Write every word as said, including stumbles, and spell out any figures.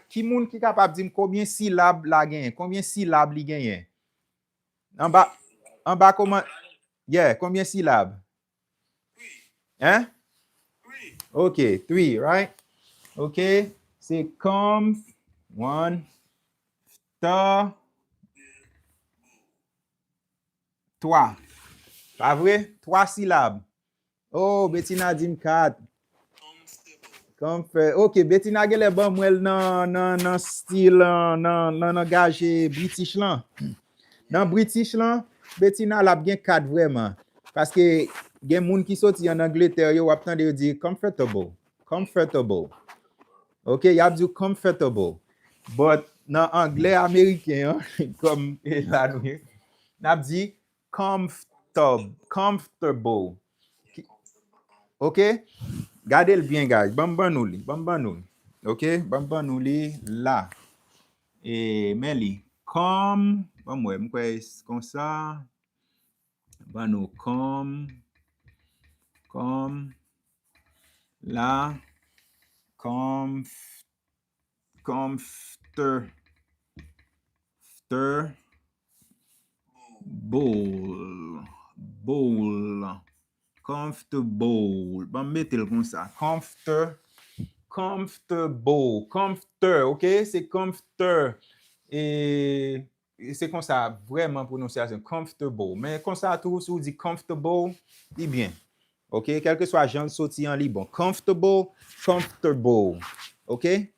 Ki moun ki kapab di m konbyen silab la genyen? Konbyen silab li genyen? Anba, anba kòman, yeah, konbyen silab? Hein? Ok, three, right? Ok, se comf, one, ta, twa. Pa vre? Twa silab. Oh, Betina di m kat. Comfort. Ok, Betina genlè ban mwen l nan, nan, nan stil, nan, nan, nan langaj, eh, British lan. Nan British lan, Betina l ap gen kat vrèman. Paske gen moun ki soti an Angletè, yo, w ap tande yo di comfortable. Comfortable. Ok, y ap di w comfortable. But nan anglè ameriken an, kòm e la nou ye, n ap di comfortable. Comfortable. Ok? Gade l byen, guys. Ban m ban nou li. Ban m ban nou li. Ok? Ban m ban nou li la. E, men li. Come. Ban m wè. M kwè s-, konsa. Ban nou come. Come. La. Comf-, comforter. Ter. Bowl. Bowl. Comfortable. Ban m mete l konsa. Comforter. Comfortable. Comforter, ok? Se comforter. E, e se konsa vrèman pwononsyasyon. Comfortable. Men konsa tou, si w di comfortable, li byen. Ok? Kèlkeswa jan l soti an, li bon. Comfortable, comfortable. Ok?